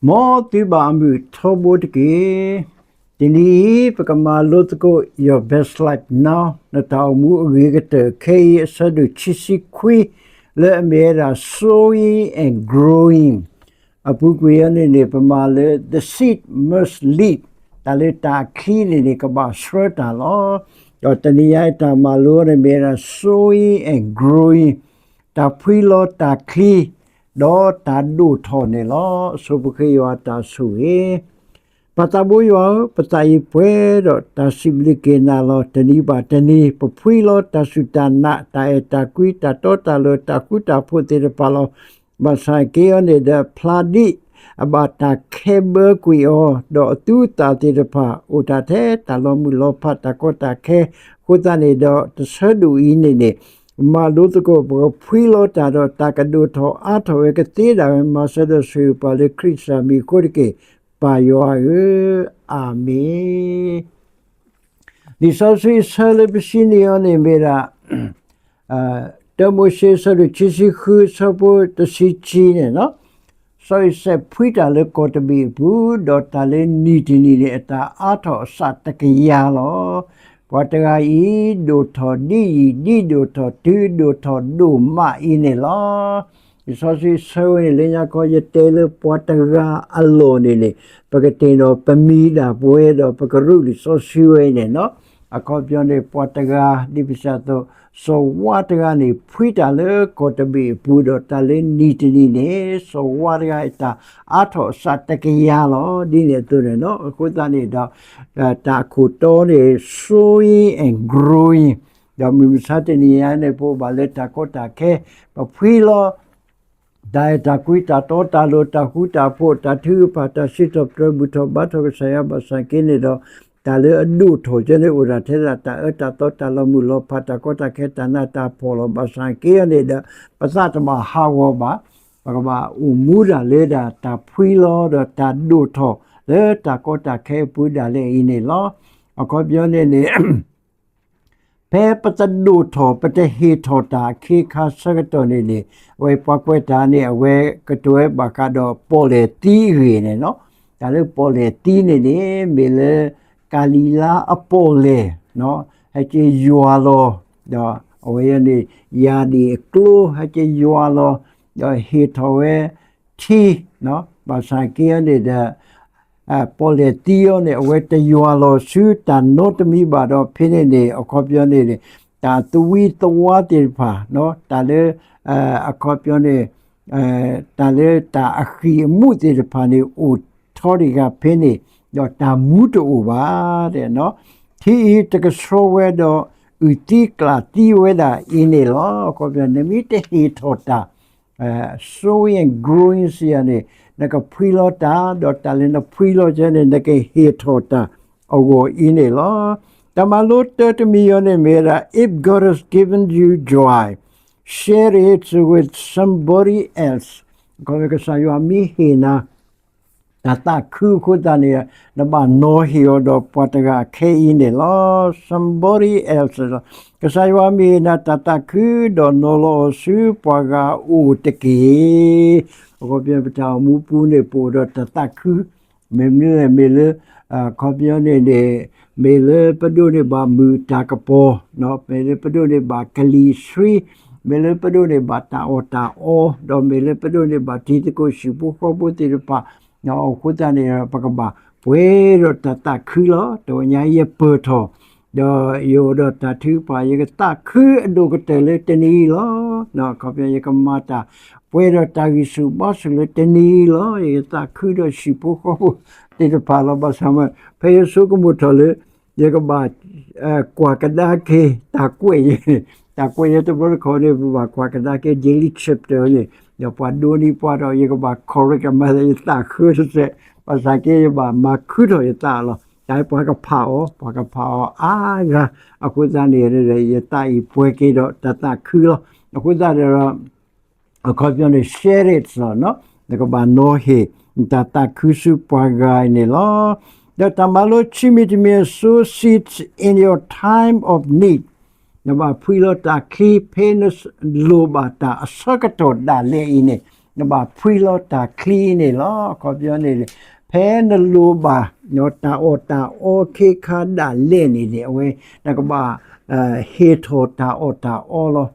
မ်သုဘၣ်အမုာ်ထီဘိတက့ၢ်. တနံၤအံၤ ပကမၤလိသကိး Your Best Life Now နတၢ်အိၣ်မူအဂ့ၤကတၢၢ် ခဲအံၤအဆၢဒိၣ်ခံဆံခွံ လၢအမ့ၢ်ဝဲဒၣ် Sowing and Growing အပူၤကွံာ်အံၤန့ၣ်န့ၣ် ပမၤလၢ The seed must live တၢ်လၢတၢ်ချံန့ၣ်န့ၣ် ကဘၣ်ဆှၢတၢ်လီၤ. ဒီးတနံၤအံၤတၢ်မၤလိန့ၣ်မ့ၢ်ဝဲဒၣ် Sowing and Growing တၢ်ဖှံလီၤတၢ်ချံ ဒီးတၢ်ဒိၣ်ထီၣ်န့ၣ်လီၤ. အဆိပဃ့ယွၤအတၢ်ဆိၣ်ဂ့ၤ. ပၢ်သးဘိယွၤဧၢ, ပသးအံၤပှဲၤဒီးတၢ်စံးဘျုးက့ၤနၤလီၤ. တနံၤဘၣ်တနံၤ ပဖှံလီၤတၢ်စူၢ်တၢ်နာ်, တၢ်အဲၣ်တၢ်ကွံ, တၢ်တီတၢ်လိၤ, တၢ်ဃူတၢ်ဖိးသ့ၣ်တဖၣ်လီၤ. ဘၣ်ဆၣ်က့အံၤန့ၣ်ဒီး ဖျါဒ်အဘၣ်တၢ်ခဲဘၢကွံာ်အီၤ, ဒီးအသူအသၣ်သ့ၣ်တဖၣ် အိၣ်တၢ်ထဲတၢ်လီၤမုၢ်လီၤဖး တၢ်ကီတၢ်ခဲ, အဃိသတးန့ၣ်ဒီး တဆၢဒိၣ်အံၤန့ၣ်န့ၣ် မၤလိသကိး ပကဖှံလီၤတၢ်ဒီး တၢ်ကဒိၣ်ထီၣ်အါထီၣ်ဝဲကသ့ဒၣ်ဝဲ မၤစၢၤဒီးဆိၣ်ဂ့ၤပှၤလၢခရံာ်စၢ်မံၤအဃိတက့ၢ်. ပၢ်ယွၤဧၢ, အၤမ့ၣ်. လံာ်စီဆှံအဆၢလၢပစံးန့ၢ်အီၤန့ၣ်မ့ၢ်ဒၣ် တၢမိၤၡ့ အဆၢဒိၣ်ခံဆံဃု အဆၢဖိတဆံခံန့ၣ်လီၤ. စီၤအံၤစဲးဖှံတၢ်လၢကီၢ်တဘ့ၣ်အပူၤ, ဒီးတၢ်လၢနံၣ်တနံၣ်န့ၣ် အတၢ်အါထီၣ်အသးတကယၤလီၤ. ပှၤတဂၤအံၤ ဒိၣ်ထီၣ်ဒ်ယံာ် ဒ်ဒိၣ်ထီၣ်တုၤဒိၣ်ထီၣ်ဒိၣ်မးအံၤန့ၣ်လီၤ. လံာ်စီဆှံအဆၢဝဲန့ၣ် လၢညါခီ ယတဲလၢပှၤတဂၤအလီၢ်န့ၣ်န့ၣ် ပကတဲဒီးပမံၤဒၣ်ပဝဲဒီး ပကရူၢ်လံာ်စီဆှံဝဲအံၤန့ၣ်လီၤ. အခီပညီန့ၣ် ပှၤတဂၤ ဒ်ပစံးအသိး စီၤဝါတဂၤန့ၣ် ဖှံတၢ်လၢကီၢ်တဘ့ၣ်အပူၤဒီး တၢ်လၢနံၣ်တနံၣ်န့ၣ် စီၤဝါတဂၤအံၤ တၢ်အါထီၣ်အသးတကယၤလီၤ. ဒ်န့ၣ်အသိးန့ၣ်လီၤ. အဃိသတးန့ၣ်ဒီး တၢ်အခိၣ်တီန့ၣ် sowing and growing ဒီးမုၢ်မဆါတနံၤညါန့ၣ် ပအိၣ်ဘၣ်လၢတၢ်ကီတၢ်ခဲ ပဖှံလီၤ တၢ်အဲၣ်တၢ်ကွံ တၢ်တီတၢ်လိၤ တၢ်ဃူတၢ်ဖိး တၢ်ထုကဖၣ် တၢ်စံးထီၣ်ပတြၢၤ ဘူၣ်ထီၣ်ဘါထီၣ်ကစၢ်ယွၤ ဘၣ်ဆၣ်က့န့ၣ်ဒီး တၢ်လၢအဒိၣ်ထီၣ်ကဲန့ၣ် အိၣ်ဒၣ်ထဲဒၣ် တၢ်အၢတၢ်သီ တၢ်လီၤမုၢ်လီၤဖး တၢ်ကီတၢ်ခဲ တၢ်နးတၢ်ဖှီၣ်လီၤ. ဘၣ်ဆၣ်က့အံၤန့ၣ်ဒီး ပသးတဘၣ်ဟးဂီၤဘၣ်. ပကဘၣ်အိၣ်မူဒၣ်လၢဒၣ်တၢ်ဖှံလီၤဒီးတၢ်ဒိၣ်ထီၣ်လၢတၢ်ကီတၢ်ခဲအပူၤဒၣ်လဲာ်အံၤန့ၣ်လီၤ. အခီပညီန့ၣ်န့ၣ် ဖဲပတဒိၣ်ထီၣ် ပတဟ့ၣ်ထီၣ်တၢ်အခ့အခါဆၢကတီၢ်န့ၣ်န့ၣ် အဝဲပှၤကွဲးတၢ်န့ၣ် အဝဲကတိၤဝဲဘၣ်ဃးဒီးပီၣ်လဲၣ်သံအဂ့ၢ်န့ၣ်လီၤ. တၢ်လၢပီၣ်လဲၣ်သံန့ၣ်န့ၣ် မ့ၢ်လၢကၤလံၤလါအပီၣ်လဲၣ် ဟဲက့ၤယွၤလီၤ ဒီးအဝဲန့ၣ် ယၤဒံၣ်အကျိ ဟဲက့ၤယွၤလီၤ ဒီးဟ့ၣ်ထီၣ်ဝဲထံ ဘၣ်ဆၣ်က့အံၤန့ၣ်ဒီး ပီၣ်လဲၣ်သံအံၤန့ၣ် အဝဲတယွၤလီၤဆူတၢ်နီတမံၤဘၣ်ဒီး ဖဲန့ၣ်န့ၣ် အခီပညီန့ၣ်န့ၣ် တၢ်သဝံသဝါသ့ၣ်တဖၣ် တၢ်လၢ အခီပညီန့ၣ် တၢ်လၢတၢ်အဃံၢ်အမူးသ့ၣ်တဖၣ်န့ၣ် အိၣ်ထီၣ်တဂၤဖဲန့ၣ် ဒီးတၢ်မူတအိၣ်ဘၣ် ထံအံၤတကဆှီဝဲဒီး အုၣ်သံကျၣ်သံဝဲဒၣ်အံၤန့ၣ်လီၤ. အခီပညီ နမ့ၢ်တဟ့ၣ်ထီၣ်တၢ် sowing and growing စံးယၤန့ၣ် နကဖှံလီၤတၢ် ဒီးတၢ်လၢနဖှံလီၤကဲန့ၣ် နကဟ့ၣ်ထီၣ်တၢ်အဂီၢ်အံၤန့ၣ်လီၤ. တၢ်မၤလိတၢတမံၤအံၤန့ၣ်မ့ၢ်ဝဲဒၣ် If God has given you joy, share it with somebody else. အခီပညီ ကစၢ်ယွၤမ့ၢ်ဟ့ၣ်နၤ တၢ်သးခုအဃိသတးန့ၣ် နဘၣ်နီၤဟ့ၣ်အီၤဒီးပှၤတဂၤခဲအံၤန့ၣ်လီၤ. Somebody else လီၤ. ကစၢ်ယွၤမ့ၢ်ဟ့ၣ်နၤတၢ်သးခု ဒီးနီၤလီၤအီၤဆူပှၤဂၤအအိၣ်တက့ၢ်. အခီပညီ ပတၢ်အိၣ်မူပူၤန့ၣ် ပအိၣ်ဒီးတၢ်သးခု မ့မ့ၢ်လၢ မ့ၢ်လၢ အခီပညီန့ၣ်န့ၣ် မ့ၢ်လၢပဒိးန့ၢ်ဘၣ်မုၢ်တၢ်ကပီၤ, မ့ၢ်လၢပဒိးန့ၢ်ဘၣ်ကလံၤဆှံ, မ့ၢ်လၢပဒိးန့ၢ်ဘၣ်တၢ်အီၣ်တၢ်အီ, ဒီးမ့ၢ်လၢပဒိးန့ၢ်ဘၣ်တံၤသကိးဟံၣ်ဖိဃီဖိသ့ၣ်တဖၣ်, အဃိသတးန့ၣ် ပကဘၣ်ပှဲၤဒီးတၢ်သးခုလီၤ. တနံၤညါယပၢၢ်ထီၣ် ဒီးယအိၣ်ဒီးတၢ်ထုကဖၣ် ယကသးခုအဒိၣ်ကတၢၢ်လၢတနံၤအံၤလီၤ. အခီပညီ ယကမၤတၢ်ပှဲၤဒီးတၢ်ဂံၢ်ဆူၣ်ဘါဆူၣ်လၢတနံၤအံၤလီၤ. ယကသးခုဒီးဟံၣ်ဖိဃီဖိသ့ၣ်တဖၣ်လီၤ. ဘၣ်ဆၣ်မ့ၢ် ဖဲယဆိကမိၣ်ထီၣ်လၢ ယကဘၣ် ကွၢ်ကဒါက့ၤ တၢ်ကွဲးယဲ, တၢ်ကွဲးယဲတဘျီတခီၣ်န့ၣ် ပဘၣ်ကွၢ်ကဒါက့ၤ Daily Scripture န့ၣ် ဒီးပှၤဒိးန့ၢ်ပှၤဒီး ယကဘၣ် correct မၤသး ယသးခုစဲး, ဘၣ်ဆၣ်က့ ယဘၣ်မၤခုထီၣ်ယသးလီၤ. တၢ်ပှၤကဖးအီၤ ပှၤကဖးအီၤအါဂၤ, အဃိသတးန့ၣ် ယသးအံၤပှဲၤက့ၤဒီးတၢ်သးခုလီၤ. အဃိသတးဒီး အခီပညီန့ၣ် share it လီၤ. နကဘၣ်နီၤဟ့ၣ် တၢ်သးခုဆူပှၤဂၤအံၤန့ၣ်လီၤ. ဒီးတၢ်မၤလိခံမံၤတမံၤ sow seeds in your time of need. နဘၣ်ဖှံလီၤတၢ်ချံ ဖဲနလိၣ်ဘၣ်တၢ်အဆၢကတီၢ်ဒၣ်လဲာ်အံၤန့ၣ် နဘၣ်ဖှံလီၤတၢ်ချံအံၤန့ၣ်လီၤ. အခီပညီန့ၣ် ဖဲနလိၣ်ဘၣ် တၢ်အီၣ်တၢ်အီခ့ခါဒၣ်လဲာ်န့ၣ်န့ၣ် အဝဲ နကဘၣ် ဟ့ၣ်ထီၣ်တၢ်အီၣ်တၢ်အီလီၤ.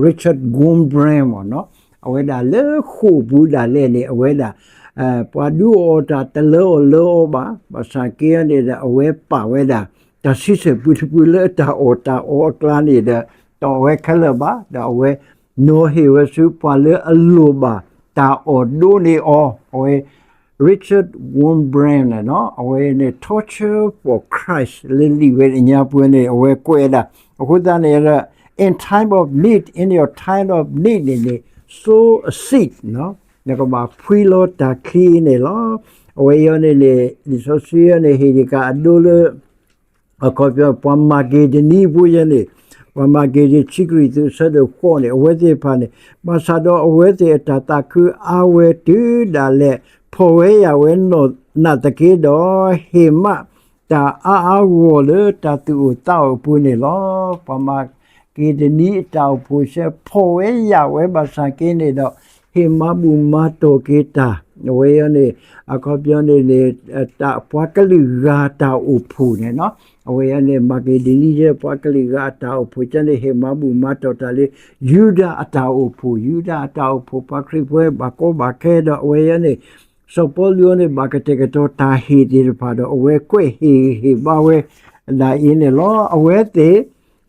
Richard Wurmbrand မ့ၢ်နီၤ အဝဲဒၣ်လၢဃိာ်ပူၤဒၣ်လဲာ်န့ၣ် အဝဲဒၣ် ပှၤဒုးအီၣ်တၢ်တလၢအီၣ်လၢအီဘၣ်, ဘၣ်ဆၣ်က့န့ၣ်ဒီး အဝဲပာ်ဝဲဒၣ် တၢ်ဆံဆဲၣ်ပူတပူလၢတၢ်အီၣ်တၢ်အီအကျါန့ၣ်ဒီး တအီၣ်ဝဲခဲလၢာ်ဘၣ်, ဒီးအဝဲ နီၤဟ့ၣ်ဝဲဆူပှၤလၢအလိၣ်ဘၣ် တၢ်အီၣ်ဒိးန့ၢ်အီၤ, အဝဲ Richard Wurmbrand န့ၣ်နီၤ အဝဲန့ၣ် Torch for Christ လၢလံာ်ဝဲအညါပူၤန့ၣ် အဝဲကွဲးဒၣ်, အဃိသတးန့ၣ်ဒီး in time of need, in your time of need န့ၣ်န့ၣ် sow a seed နကဘၣ်ဖှံလီၤတၢ်ချံအံၤန့ၣ်လီၤ. အဝဲအံၤန့ၣ်န့ၣ် လံာ်စီဆှံအံၤန့ၣ် ဟ့ၣ်ဒံးကးအဒိလၢ အခီပညီ ပှၤမၤက့ဒနံဖိယဲန့ၣ်, ပှၤမၤက့ဒနံ ခံကရံၣ်သူး အဆၢဒိၣ်ဃိးန့ၣ် အဝဲသ့ၣ်တဖၣ်န့ၣ် ဘၣ်ဆၣ်ဒီးအဝဲသ့ၣ်အတၢ်သးခုအါဝဲတုၤဒၣ်လဲာ် ဖီၣ်ဝဲယာ်ဝဲနီၢ်သက့ဒီး ဟ့ၣ်မးတၢ်အါအါဂီၢ်ဂီၢ်လၢတၢ်သူၣ်အိၣ်သးအိၣ်အပူၤန့ၣ်လီၤ. ပှၤမၤက့ဒနံအတၢ်အိၣ်ဖှိၣ်ဆဲ ဖီၣ်ဝဲယာ်ဝဲဘၣ်ဆၣ်က့န့ၣ်ဒီး ဟ့ၣ်မၤဘူၣ်မၤတီၢ်က့ၤတၢ်, အဝဲအံၤန့ၣ် အခီပညီန့ၣ်န့ၣ် ပှၤကလုာ်ဂၤတၢ်အိၣ်ဖှိၣ်န့ၣ်နီၤ, အဝဲအံၤန့ၣ် မၤက့ဒနံယဲ ပှၤကလုာ်ဂၤအတၢ်အိၣ်ဖှိၣ်ကန့ၣ် ဟ့ၣ်မၤဘူၣ်မၤတီၢ်တၢ်လၢ ယူဒၤအတၢ်အိၣ်ဖှိၣ်, ယူဒၤအတၢ်အိၣ်ဖှိၣ် ပှၤခရံာ်ဖိဘၣ်ကီဘၣ်ခဲဒီး အဝဲအံၤန့ၣ် စီၤပီလူးအံၤန့ၣ် ဘၣ်ကတဲာ်ကတီၤတၢ်ဟ့ၣ်သ့ၣ်တဖၣ်ဒီး အဝဲကွဲးဟ့ၣ်ဂံၢ်ဟ့ၣ်ဘါဝဲဒၣ်အံၤန့ၣ်လီၤ. အဝဲသ့ၣ်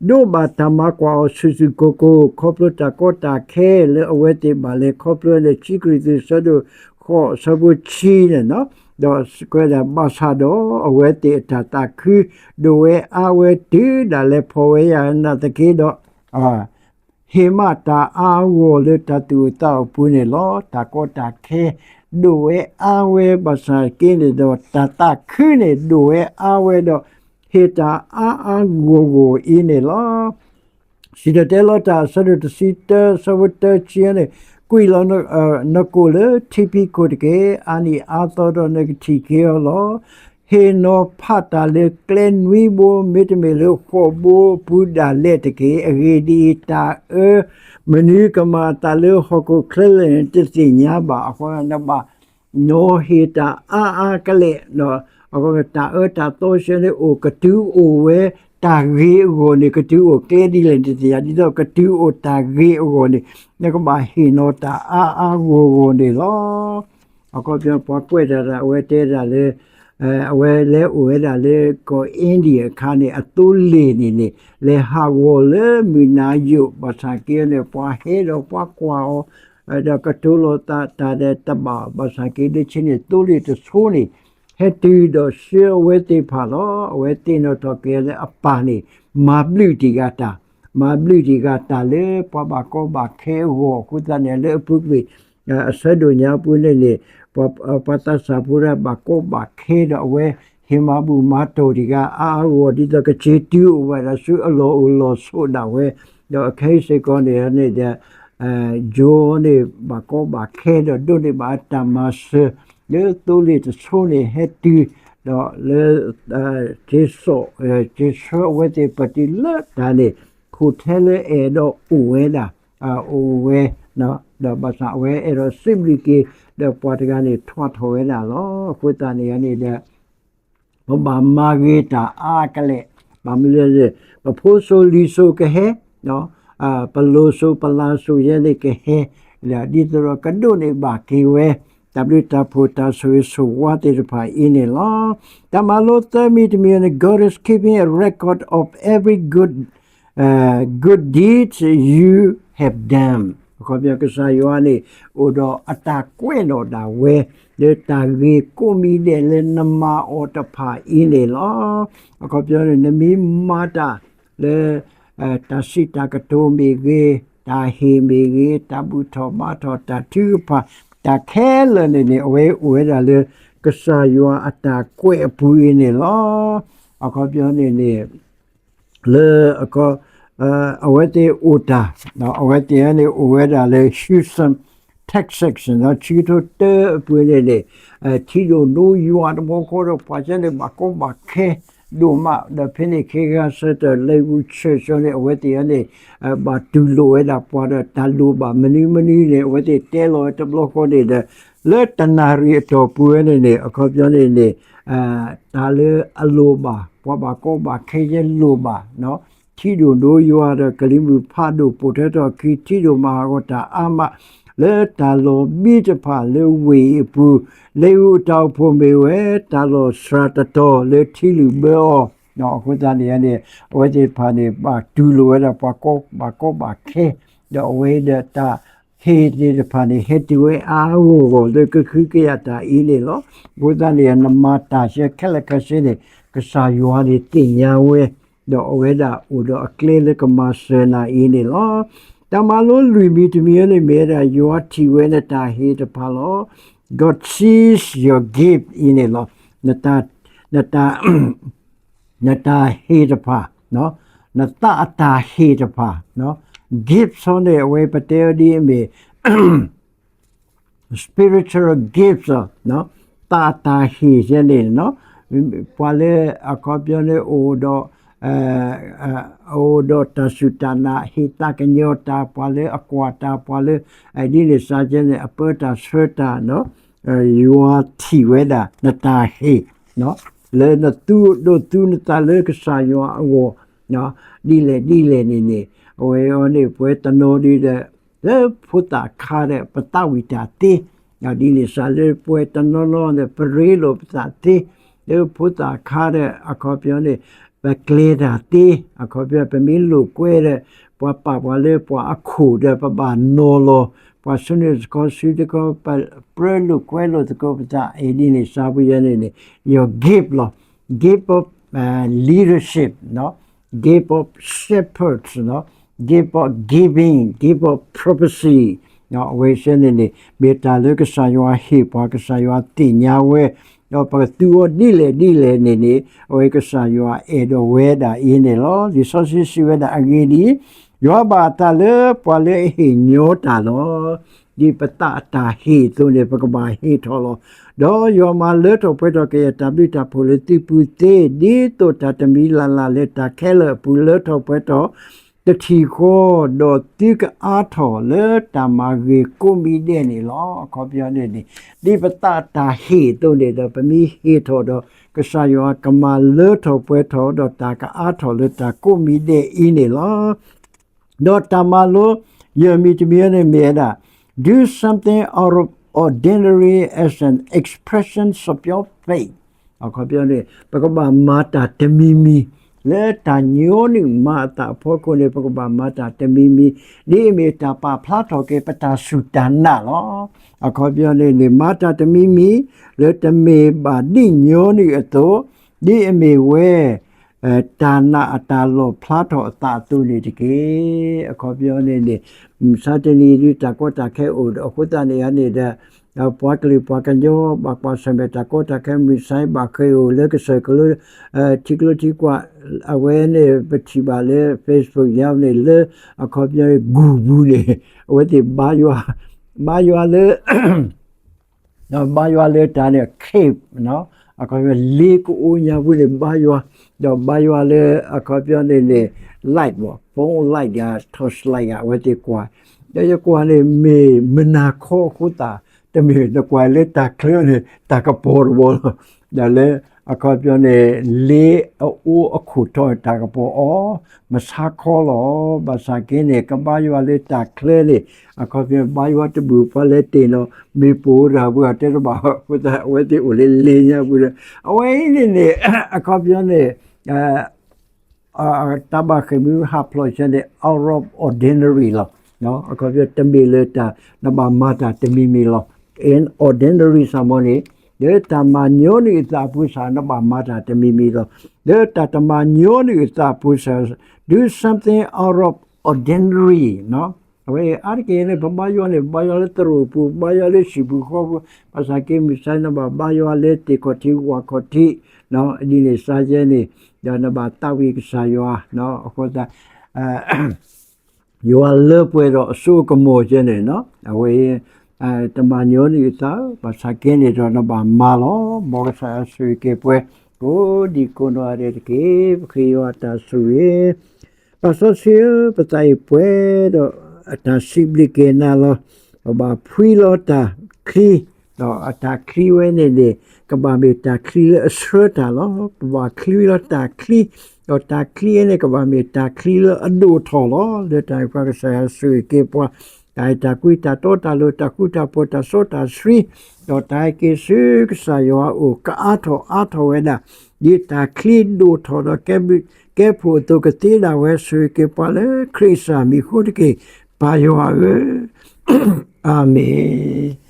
ဒိးဘၣ်တၢ်မၤကွၢ်အီၤဆူၣ်ဆူၣ်ကိၢ်ကိၢ် ခီဖျိတၢ်ကီတၢ်ခဲလၢအဝဲသ့ၣ်ဘၣ်လဲၤခီဖျိန့ၣ် ခံကရံၣ်သူး အဆၢဒိၣ်ဃိး အဆၢဖိတဆံန့ၣ်နီၤ, ဒီးကွဲးဒၣ်ဘၣ်ဆၣ်ဒီး အဝဲသ့ၣ်အတၢ်သးခု ဒိၣ်ဝဲအါဝဲတုၤဒၣ်လဲာ်ဖီၣ်ဝဲယာ်နာ်သက့ဒီး ဟ့ၣ်မးတၢ်အါအါဂီၢ်ဂီၢ်လၢတၢ်သူၣ်အိၣ်သးအိၣ်အပူၤန့ၣ်လီၤ. တၢ်ကီတၢ်ခဲ ဒိၣ်ဝဲအါဝဲဘၣ်ဆၣ်က့န့ၣ်ဒီး တၢ်သးခုန့ၣ်ဒိၣ်ဝဲအါဝဲဒီး ဟ့ၣ်တၢ်အါအါဂီၢ်ဂီၢ်အံၤန့ၣ်လီၤ. စံၣ်တဲၤတဲလီၤတၢ် အဆၢဒိၣ်တဆံတၢ အဆၢဖိတၢ ဆံန့ၣ်, ကွံာ်လီၤနကိာ်လၢထံဖံးခိၣ်တက့ၢ်. အါနံၣ်အါသီဒီးနကထံၣ်က့ၤအီၤလီၤ. ဟ့ၣ်နီၤဖးတၢ်လၢကျဲနွံဘိ မ့တမ့ၢ်လၢဃိးဘိအပူၤဒၣ်လဲာ်တက့ၢ်. အဂ့ၢ်ဒ်အံၤ, တၢ်အၢမနုၤကမၤအသးလၢဟီၣ်ခိၣ်ချၢလဲၣ်န့ၣ် တသ့ၣ်ညါဘၣ်. အဃိ နဘၣ် နီၤဟ့ၣ်တၢ်အါအါကလဲာ်, တၢ်အၢတၢ်သီဆၢန့ၣ်အိၣ် ကတုၤအိၣ်ဝဲတၢ်ဂ့ၤအဂီၢ်န့ၣ် ကတုၤအိၣ်ကျဲဒ်လဲၣ်န့ၣ်တသ့ၣ်ညါ, ဒ်သိးကတုၤအိၣ်တၢ်ဂ့ၤအဂီၢ်န့ၣ် နကဘၣ်ဟ့ၣ်နီၤတၢ်အါအါဂီၢ်ဂီၢ်န့ၣ်လီၤ. အခီပညီ ပှၤကွဲးတၢ်ဒၣ် အဝဲတဲဒၣ်လၢ အဝဲလဲၤအိၣ်ဝဲဒၣ်လၢကီၢ် India အခါန့ၣ် အသိလ့ၣ်န့ၣ်န့ၣ် လဲၤဟးဂီၤလၢမုၢ်နၤယိာ် ဘၣ်ဆၣ်က့န့ၣ် ပှၤဟဲဒီးပှၤကွၢ်အီၤ ဒီးကတိၤလီၤသးတၢ်ဒီးတဘၣ် ဘၣ်ဆၣ်က့ လၢခံန့ၣ် သိလ့ၣ်တဆိန့ၣ် ဟဲတုၤဒီးဆှၢအဝဲသ့ၣ်တဖၣ်လီၤ. အဝဲသ့ၣ်နီၣ်ထီၣ်က့ၤလၢအပၢ်န့ၣ် မၤဘျုးတံၢ်ဂၤတၢ်, မၤဘျုးတံၢ်ဂၤတၢ်လၢပှၤဘၣ်ကီဘၣ်ခဲအဂီၢ် အဃိသတးန့ၣ် လၢအပူၤကွံာ် အဆၢဒိၣ်ညါပူၤန့ၣ်န့ၣ် ပှၤသးစၢ်ဖိဒၣ်ဘၣ်ကီဘၣ်ခဲဒီး အဝဲဟ့ၣ်မၤဘူၣ်မၤတီၢ်တံၢ်ဂၤအါအါဂီၢ်ဂီၢ် ဒ်သိးကစ့တုၤအိၣ်ဝဲဒၣ်ဆူအလီၢ်အိၣ်လီၢ်ဆိးဒၣ်ဝဲ, ဒီးအခဲအံၤစ့ၢ်ကီးန့ၣ်န့ၣ်ဒီး ကၠိန့ၣ် ဘၣ်ကီဘၣ်ခဲဒီး ဒိးန့ၢ်ဘၣ်အတၢ်မၤစၢၤ လၢသိလ့ၣ်တဆိန့ၣ် ဟဲတုၤ ဒီးလၢ က့ၤစိာ် က့ၤဆှၢအဝဲသ့ၣ်ပတုၤလၢတၢ်န့ၣ် ခိၣ်ထဲလၢအအဲၣ်ဒိးအိၣ်ဝဲဒၣ် အိၣ်ဝဲ ဒီးဘၣ်ဆၣ်အဝဲအဲၣ်ဒိးစံးဘျုးက့ၤ ဒီးပှၤတဂၤန့ၣ် ထွါထီၣ်ဝဲဒၣ်လီၤ. အဃိသတးန့ၣ်န့ၣ်ဒီး ပဘၣ်မၤဂ့ၤတၢ်အါကလဲာ်, ဘၣ်မနုၤလဲၣ်, ပဖိစိၤလံၤစိၤကဟဲ, ပလိၤစိၤပလၤစိၤယဲန့ၣ်ကဟဲ, ဒ်သိးဒီးကဒိးန့ၢ်ဘၣ်က့ၤဝဲ တၢ်ဘျုးတၢ်ဖှိၣ်တၢ်ဆိၣ်ဂ့ၤဆိၣ်ဝါသ့ၣ်တဖၣ်အံၤန့ၣ်လီၤ. တၢ်မၤလိသၢမံၤတမံၤန့ၣ် God is keeping a record of every good good deeds you have done. အခီပညီ ကစၢ်ယွၤန့ၣ် အိၣ်ဒီးအတၢ်ကွဲးနီၣ်ဒၣ်ဝဲ လၢတၢ်ဂ့ၤကိးမံၤဒဲးလၢနမၤအီၤတဖၣ်အံၤန့ၣ်လီၤ. အခီပညီန့ၣ် နမ့ၢ်မၤတၢ်လၢ တၢ်စံးတၢ်ကတိၤမ့ၢ်ဂ့ၤ, တၢ်ဟ့ၣ်မ့ၢ်ဂ့ၤ, တၢ်ဘူၣ်ထီၣ်ဘါထီၣ် တၢ်ထုကဖၣ် တၢ်ခဲလၢာ်န့ၣ်န့ၣ် အဝဲအိၣ်ဝဲဒၣ်လၢ ကစၢ်ယွၤအတၢ်ကွဲးအပူၤအံၤန့ၣ်လီၤ. အခီပညီန့ၣ်န့ၣ် လၢ အဝဲသ့ၣ်အိၣ်တၢ်, အဝဲသ့ၣ်န့ၣ်အိၣ်ဝဲဒၣ်လၢ Houston Texas ဆံကထိတၢအပူၤန့ၣ်န့ၣ် ထံဒိၣ်နိယွၤတဘျီဃီဒီး ပှၤကဲန့ၣ်ဘၣ်ကီဘၣ်ခဲ ဒိၣ်မး ဒီးဖဲန့ၣ်ခဲဂၤဆၢထၢၣ် Lakewood Church န့ၣ် အဝဲသ့ၣ်န့ၣ် ဘၣ်တူၢ်လိာ်ဝဲဒၣ်ပှၤဒီးတၢ်လိၣ်ဘၣ်မနုၤမနုၤန့ၣ် အဝဲသ့ၣ်တဲလီၤဝဲတဘျီဃီန့ၣ်ဒီး လၢတနၣ်ရံၣ်အတီၢ်ပူၤဝဲန့ၣ်န့ၣ် အခီပညီန့ၣ်န့ၣ် တၢ်လၢအလိၣ်ဘၣ် ပှၤဘၣ်ကီဘၣ်ခဲယဲလိၣ်ဘၣ် ထံဒိၣ်ဒိယွၤဒီးကလံၤမုၢ်ဖးဒိၣ်ပိာ်ထွဲထီၣ်အခံ ထံဒိၣ်မၤဟးဂီၤတၢ်အါမး လၢတၢ်လီၢ်ဘံတဖၣ်လၢဝ့ၢ်အပူၤ Lakewood အတၢ်အိၣ်ဖှိၣ်မ့ၢ်ဝဲ တၢ်လီၢ်စှၤတတီၤလၢထံလုၣ်ဘၢအီၤ အဃိသတးန့ၣ်န့ၣ် အဝဲသ့ၣ်တဖၣ်န့ၣ် ဘၣ်တူၢ်လိာ်ဝဲဒၣ်ပှၤကီဘၣ်ကီဘၣ်ခဲ ဒီးအဝဲဒီးတၢ်ဟ့ၣ်သ့ၣ်တဖၣ်န့ၣ် ဟဲတုၤဝဲအါဂီၢ်ဂီၢ်လၢကဃုကယာ်တၢ်အံၤန့ၣ်လီၤ. အဃိသတးန့ၣ် နမၤတၢ်ဆဲခဲလၢာ်ခဲဆ့န့ၣ် ကစၢ်ယွၤန့ၣ်သ့ၣ်ညါဝဲ ဒီးအဝဲဒၣ်အိၣ်ဒီးအကျဲလၢကမၤစၢၤနၤအံၤန့ၣ်လီၤ. တၢ်မၤလိလွံၢ်မံၤတမံၤန့ၣ်မ့ၢ်ဝဲဒၣ် ယွၤထံၣ်ဝဲနတၢ်ဟ့ၣ်တဖၣ်လီၤ. God sees your gift အံၤန့ၣ်လီၤ. နတၢ် နတၢ်ဟ့ၣ်တဖၣ်, နသးအတၢ်ဟ့ၣ်တဖၣ်, gift န့ၣ် အဝဲပတဲအီၤဒ်အမ့ၢ် spiritual gift သးအတၢ်ဟ့ၣ်ယဲန့ၣ်, ပှၤလၢအခီပညီန့ၣ် အိၣ်ဒီး အိၣ်ဒီးတၢ်စူၢ်တၢ်နာ် ဟ့ၣ်သးကညီၤတၢ် ပှၤလၢအကွၢ်တၢ် ပှၤလၢ ဒ်န့ၣ်စ့ၢ်ကီးန့ၣ် အပၢတၢ်ဆှၢတၢ် ယွၤထံၣ်ဝဲဒၣ်နတၢ်ဟ့ၣ် လၢနသူအဒိၣ်သူနသးလၢကစၢ်ယွၤအဂီၢ် ဒ်လဲၣ်ဒ်လဲၣ်န့ၣ်န့ၣ် အဝဲအံၤန့ၣ် ပဝဲတနီၤဒ်ဒီး လၢဖိသၣ်ခါဒီး ပသးဝံၣ်တၢ်သ့, ဒ်န့ၣ်စ့ၢ်ကီးလၢပဝဲတနီၤနီၤဒီး ပရ့လိာ်ပသးသ့, လၢဖိသၣ်ခါဒီး အခီပညီန့ၣ် ပကျဲၤတၢ်သ့, အခီပညီ ပမ့ၢ်လိာ်ကွဲဒီး ပှၤပာ်ပှၤလၢပှၤအခိၣ်ဒီး ပဘၣ်နီၤလီၤ, ပှၤဆူန့ၣ်တခီဆူတခီ ပပြၢလိာ်ကွဲလိာ်သကိးပသး ဒ်န့ၣ်စ့ၢ်ကီးန့ၣ်န့ၣ် your gift လီၤ. Gift of leadership, gift of shepherd, gift of giving, gift of prophecy အဝဲသ့ၣ်န့ၣ်န့ၣ် မ့ၢ်တၢ်လၢကစၢ်ယွၤဟ့ၣ်ပှၤ ကစၢ်ယွၤသ့ၣ်ညါဝဲ, ဒီးပကသူအီၤဒ်လဲၣ်ဒ်လဲၣ်န့ၣ်န့ၣ် အဝဲကစၢ်ယွၤအဲၣ်ဒိးဝဲဒၣ်အံၤန့ၣ်လီၤ. လံာ်စီဆှံစံးဝဲဒၣ်အဂ့ၢ်ဒ်အံၤ, ယွၤဘၣ်အသးလၢပှၤလၢအဟ့ၣ်ညီတၢ်လီၤ. ဒ်ပသးအတၢ်ဟ့ၣ်အသိးန့ၣ် ပကဘၣ်ဟ့ၣ်ထီၣ်လီၤ. ဒီးယွၤမၤလၢထီၣ်ပှဲၤထီၣ်ကယဲၢ်တၢ်ဘျုးတၢ်ဖှိၣ်လၢသုပူၤသ့ ဒ်သိးတၢ်တမံၤလၢ်လၢ်လၢတၢ်ခဲလၢာ်အပူၤလၢထီၣ်ပှဲၤထီၣ် တထံၣ်ဃီ, ဒီးသုကအါထီၣ်လၢတၢ်မၤဂ့ၤကိးမံၤဒဲးန့ၣ်လီၤ. အခီပညီန့ၣ်န့ၣ် ဒ်ပသးအတၢ်ဟ့ၣ်အသိးန့ၣ်ဒီး ပမ့ၢ်ဟ့ၣ်ထီၣ်ဒီး ကစၢ်ယွၤကမၤလၢထီၣ်ပှဲၤထီၣ် ဒီးတၢ်ကအါထီၣ်လၢတၢ်ကိးမံၤဒဲးအံၤန့ၣ်လီၤ. ဒီးတၢ်မၤလိ ယဲၢ်မံၤတမံၤန့ၣ်မ့ၢ်ဝဲဒၣ် do something out of ordinary as an expression of your faith အခီပညီန့ၣ် ပကဘၣ်မၤတၢ်တမံၤမံၤ လၢတၢ်ညီနုၢ်မၤအသးအဖီခိၣ်န့ၣ် ပကဘၣ်မၤတၢ်တမံၤမံၤ ဒ်အမ့ၢ်တၢ်ပာ်ဖျါထီၣ်က့ၤပတၢ်စူၢ်တၢ်နာ်လီၤ. အခီပညီန့ၣ်န့ၣ် မၤတၢ်တမံၤမံၤ လၢတမ့ၢ်ဘၣ်ဒ်ညီနုၢ်အသိး ဒ်အမ့ၢ်ဝဲ တၢ်နာ်အတၢ်လီၣ်ဖျါထီၣ်အသးအသိးန့ၣ်တက့ၢ်. အခီပညီန့ၣ်န့ၣ် မုၢ်ဆါတနံၤဒ်တၢ်ကီတၢ်ခဲအိၣ်ဒီး အဃိသတးန့ၣ်န့ၣ်ဒီး ပှၤကလုာ်ပှၤကညီဘၣ်ကွၢ်ဆၢၣ်မဲာ်တၢ်ကီတၢ်ခဲ မုၢ်ဆါဘၣ်ဃ့ၢ်အိၣ်လၢကစၢၢ်ကလိ ထံကျိထံကွၢ် အဝဲန့ၣ် ပထံၣ်ဘၣ်လၢ Facebook ယါန့ၣ် လၢအခီပညီ Google ပူၤန့ၣ် အဝဲသ့ၣ်ဘါယွၤ ဘါယွၤလၢ ဒီးဘါယွၤလၢတၢ်န့ၣ် cave အခီပညီ လ့ကအိညါပူၤန့ၣ် ဘါယွၤ, ဒီးဘါယွၤလၢအခီပညီန့ၣ်န့ၣ် light ဘၣ် phone light ဂ့ၤ torch light ဂ့ၤ အဝဲသ့ၣ်ကွၢ်, ဒီးယကွၢ်န့ၣ် မ့ၢ်မုၢ်နၤခီအဃိသတး တမ့ၢ်နကွၢ်လၢတၢ်ချၢန့ၣ် တၢ်ကပီၤတဘီလီၤ. ဒီးလၢအခီပညီန့ၣ် လ့အအိအခိၣ်ထီၣ်တၢ်ကပီၤအီၤ မုၢ်ဆါခီလီၤ. ဘၣ်ဆၣ်က့န့ၣ် ကဘါယွၤလၢတၢ်ချၢန့ၣ် အခီပညီ ဘါယွၤတဘူၣ် ပှၤလဲၤတ့ၢ်နီၤ မ့ၢ်ပိာ်တၢ်ပှၤတဲတဘၣ် အဃိသတး အဝဲသ့ၣ်အိၣ်လၢလ့ညါပူၤဒီး အဝဲအံၤန့ၣ်န့ၣ် အခီပညီန့ၣ် တၢ်ဘၣ်ဃ့ၢ်မှံဟးဖျိးဆၢန့ၣ် out of ordinary လီၤ. အခီပညီ တမ့ၢ်လၢတၢ် နဘၣ်မၤတၢ်တမံၤမံၤလီၤ. In ordinary စ့ၢ်မီၤန့ၣ် လၢတၢ်မၤညီနုၢ်အသးအပူၤစ့ၢ် နဘၣ်မၤတၢ်တမံၤမံၤလီၤ. လၢတၢ်တမၤညီနုၢ်အသးအပူၤစ့ၢ် do something out of ordinary အဝဲအံၤ အါတက့ၢ်န့ၣ် ပဘါယွၤန့ၣ် ပဘါယွၤလၢသရိာ်ပူၤ ပဘါယွၤလၢဟံၣ်ပူၤဃီပူၤ ဘၣ်ဆၣ်က့ မုၢ်ဆါနဘၣ်ဘါယွၤလၢသ့ၣ်ခီၣ်ထံးဝၣ်ခီၣ်ထံး ဒ်န့ၣ်စ့ၢ်ကီးန့ၣ် ဒီးနဘၣ်သးဝံၣ်ကစၢ်ယွၤ အဃိသတး ယွၤလၢပှဲၤဒီးအစိအကမီၤကဲန့ၣ် အဝဲ တမၤညီနုၢ်အသး ဘၣ်ဆၣ်က့န့ၣ်ဒီးနဘၣ်မၤလီၤ. မ်ကစၢ်ယွၤဆိၣ်ဂ့ၤက့ၤပှၤ ကိးဒံကိးနီၢ်ဂၤဒဲးတက့ၢ်. ပဃ့ယွၤအတၢ်ဆိၣ်ဂ့ၤ, ပၢ်စီဆှံဧၢ, ပသးအံၤပှဲၤဒီးအတၢ်စံးဘျုးက့ၤနၤလီၤ. ပဘၣ်ဖှံလီၤတၢ်ချံ, ဒီးအတၢ်ချံဝဲန့ၣ်န့ၣ် ကဘၣ်မ့ၢ်တၢ်ချံလၢအဆှၢတၢ်လီၤ. ပဘၣ်ဖှံလီၤတၢ်ချံ, ဒီးတၢ်ချံဝဲန့ၣ် ကဘၣ်မ့ၢ်တၢ်ချံလၢအဒိၣ်ထီၣ်လီၤ. လၢတၢ်န့ၣ်အဃိ ကစၢ်ယွၤဆိၣ်ဂ့ၤက့ၤပှၤ တၢ်အဲၣ်တၢ်ကွံ တၢ်တီတၢ်လိၤ တၢ်ဃူတၢ်ဖိး တၢ်စီတၢ်ဆှံ, ဒီးတၢ်ဟဲက့ၤဆူကစၢ်ယွၤအအိၣ် ကအါထီၣ်အါထီၣ်ဝဲဒၣ်, ဒ်တၢ်ချံဒိၣ်ထီၣ်ဒီးကဲဘျုးကဲဖှိၣ်အသိး ကသ့ဒၣ်ဝဲ ဆိၣ်ဂ့ၤက့ၤပှၤလၢခရံာ်ကစၢ်မံၤအဃိတက့ၢ်. ပၢ်ယွၤဧၢ, အၤမ့ၣ်.